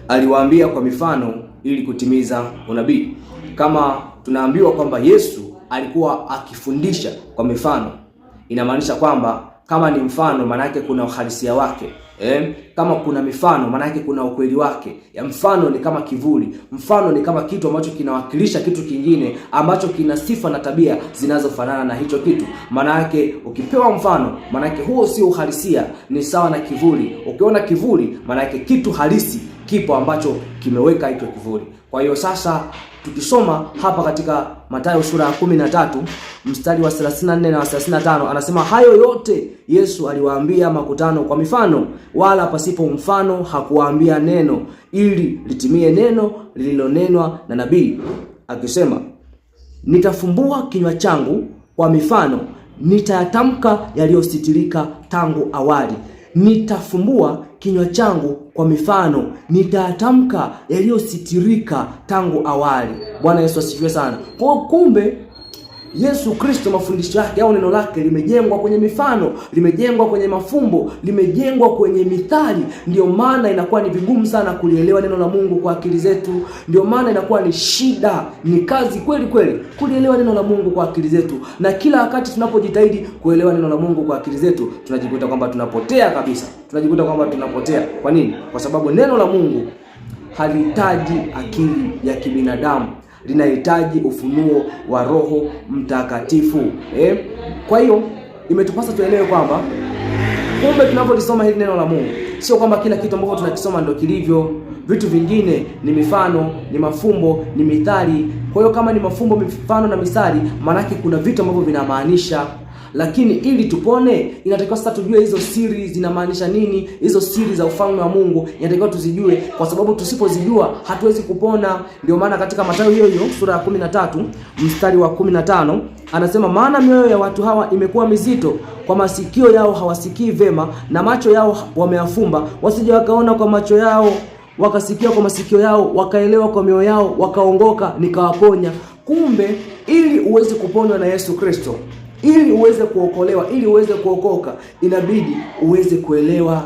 Aliwaambia kwa mifano ili kutimiza unabii. Kama tunaambiwa kwamba Yesu alikuwa akifundisha kwa mifano, inamaanisha kwamba kama ni mfano, maana yake kuna uhalisia wake. Kama kuna mifano, maana yake kuna ukweli wake. Ya mfano ni kama kivuli, mfano ni kama kitu ambacho kinawakilisha kitu kingine ambacho kina sifa na tabia zinazofanana na hicho kitu. Maana yake ukipewa mfano, maana yake huo sio uhalisia, ni sawa na kivuli. Ukiona kivuli, maana yake kitu halisi kipo ambacho kimeweka hicho kivuli. Kwa hiyo sasa tukisoma hapa katika Mathayo sura ya 13 mstari wa 34 na 35, anasema hayo yote Yesu aliwaambia makutano kwa mifano, wala pasipo mfano hakuwaambia neno, ili litimie neno lililonenwa na nabii akisema, nitafumbua kinywa changu kwa mifano, nitayatamka yaliyositirika tangu awali. Nitafumbua kinywa changu kwa mifano, nitayatamka yaliyositirika tangu awali. Bwana Yesu asifiwe sana. Kwa kumbe Yesu Kristo mafundisho yake au neno lake limejengwa kwenye mifano, limejengwa kwenye mafumbo, limejengwa kwenye mithali. Ndio maana inakuwa ni vigumu sana kulielewa neno la Mungu kwa akili zetu. Ndio maana inakuwa ni shida, ni kazi kweli kweli kulielewa neno la Mungu kwa akili zetu, na kila wakati tunapojitahidi kuelewa neno la Mungu kwa akili zetu, tunajikuta kwamba tunapotea kabisa, tunajikuta kwamba tunapotea. Kwa nini? Kwa sababu neno la Mungu halihitaji akili ya kibinadamu, linahitaji ufunuo wa Roho Mtakatifu. Kwa hiyo imetupasa tuelewe kwamba kumbe tunapolisoma hili neno la Mungu, sio kwamba kila kitu ambacho tunakisoma ndio kilivyo. Vitu vingine ni mifano, ni mafumbo, ni mithali. Kwa hiyo kama ni mafumbo, mifano na mithali, maanake kuna vitu ambavyo vinamaanisha, lakini ili tupone, inatakiwa sasa tujue hizo siri zinamaanisha nini. Hizo siri za ufalme wa Mungu inatakiwa tuzijue, kwa sababu tusipozijua hatuwezi kupona. Ndio maana katika Mathayo hiyo hiyo sura ya 13 mstari wa 15 anasema, maana mioyo ya watu hawa imekuwa mizito, kwa masikio yao hawasikii vema, na macho yao wameyafumba, wasije wakaona kwa macho yao, wakasikia kwa masikio yao, wakaelewa kwa mioyo yao, wakaongoka, nikawaponya. Kumbe ili uweze kuponywa na Yesu Kristo, ili uweze kuokolewa, ili uweze kuokoka, inabidi uweze kuelewa.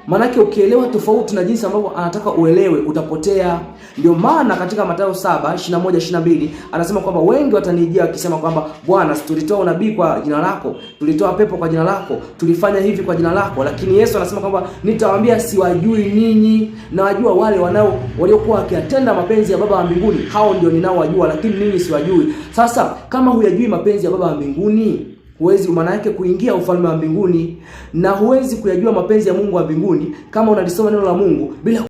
Maanake ukielewa tofauti na jinsi ambavyo anataka uelewe, utapotea. Ndio maana katika Mathayo 7:21, 22 anasema kwamba wengi watanijia wakisema kwamba Bwana, si tulitoa unabii kwa jina lako, tulitoa pepo kwa jina lako, tulifanya hivi kwa jina lako. Lakini Yesu anasema kwamba nitawaambia, siwajui ninyi, nawajua wale wanao waliokuwa wakiyatenda mapenzi ya Baba wa mbinguni, hao ndio ninaowajua, lakini ninyi siwajui. Sasa kama huyajui mapenzi ya Baba wa mbinguni, huwezi maana yake kuingia ufalme wa mbinguni, na huwezi kuyajua mapenzi ya Mungu wa mbinguni kama unalisoma neno la Mungu bila